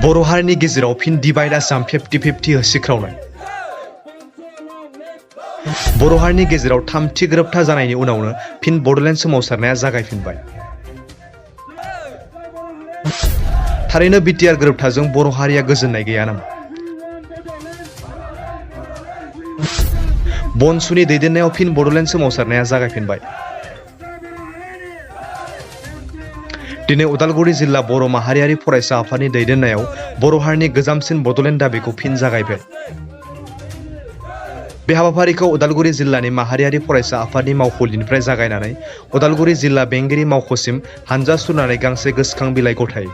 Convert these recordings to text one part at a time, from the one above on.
बर' हारिनि गेजेराव फिन डिभाइड आसाम 50-50 होसिख्रावनाय। बर' हारिनि गेजेराव थामथि गोरोबथा जानायनि उनावनो फिन बड'लेण्ड सोमावसारनाया जागायफिनबाय। थारैनो बिटिआर गोरोबथाजों बर' हारिया गोजोननाय गैया नामा? बनसुनि दैदेननायाव फिन बड'लेण्ड सोमावसारनाया जागायफिनबाय। दिनै उदालगुरि जिल्ला बर' माहारियारि फरायसा आफादनि दैदेननायाव बर' हारिनि गोजामसिन बड'लेण्ड दाबिखौ फिन जागायबाय। बे हाबाफारिखौ उदालगुरि जिल्लानि माहारियारि फरायसा आफादनि मावखुलिनिफ्राय जागायनानै उदालगुरि जिल्ला बेंगिरि मावख'सिम हानजा सुरनानै गांसे गोसोखां बिलाइ गथायो।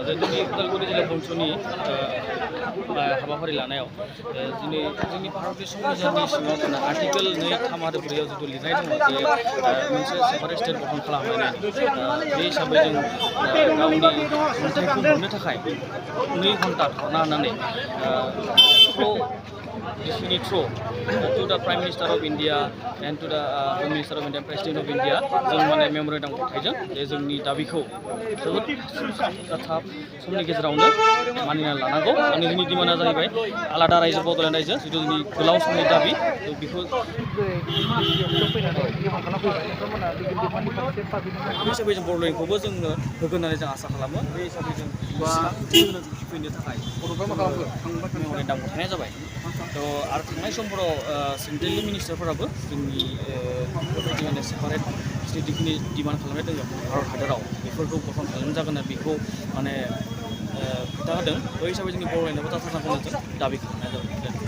जोंनि उदालगुरि जिल्ला बनसुनि हाबाफारि लानायाव दिनै जोंनि भारतनि संबिजिरनि सिङाव थानाय आर्टिकेल 2(3) आरो 4 आव जिथु लिरनाय दङ जे मोनसे सेपारेट स्टेट गठन खालामनायनि बे हिसाबै जों गावनि मोनथायखौ मोननो थाखाय 2 घन्टा धरना होनानै DCनि through to the prime minister of India and to the home minister of India president of India जों माने मेम'रेन्डाम गथायदों जे जोंनि दाबिखौ जोबोद थाब समनि गेजेरावनो मानिना लानांगौ। आंनि जोंनि डिमान्डआ जाहैबाय आलादा रायजो बड'लेण्ड रायजो जिथु जोंनि गोलाव समनि दाबि बेखौ बे हिसाबै जों बड'लेण्डखौबो जोंनो होगोन होननानै जों आसा खालामो। बे हिसाबै जों फैनो थाखाय मेम'रेन्डाम गथायनाय जाबाय। आरो थांनाय समफोराव सेन्ट्रेलनि मिनिस्टारफोराबो जोंनि बेबायदि माने सेपारेट स्टेटनि डिमान्ड खालामनाय दङ भारत हादराव बेफोरखौ गठन खालामनाय जागोन बेखौ माने खोथा होदों। बै हिसाबै जोंनि बड'लेण्डआबो जाथारनांगौ जों दाबि खालामनाय जाबाय।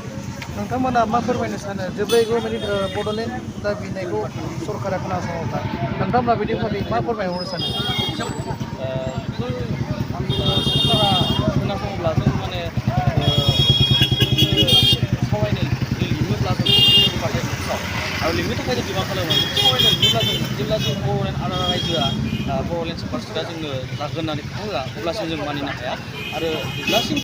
नोंथांमोना मा फोरमायनो सानो जेब्लायबो माने बड'लेण्ड दाबिनायखौ सरकारा खोनासङोब्ला नोंथांमोना बिदि मा फोरमायहरनो सानो? सरकारा खोनासङोब्ला जों माने सावरायनो लिङोब्ला जों बाथाय आरो लिंनो थाखाय जों डिमान्ड खालामो सावरायनो लिङोब्ला जों जेब्ला जों बड'लेण्ड आलादा रायजोआ बड'लेण्ड सेपारेट स्टेटआ जोंनो जागोन होननानै खोथा होआ अब्लासिम जों मानिनो हाया आरो जेब्लासिम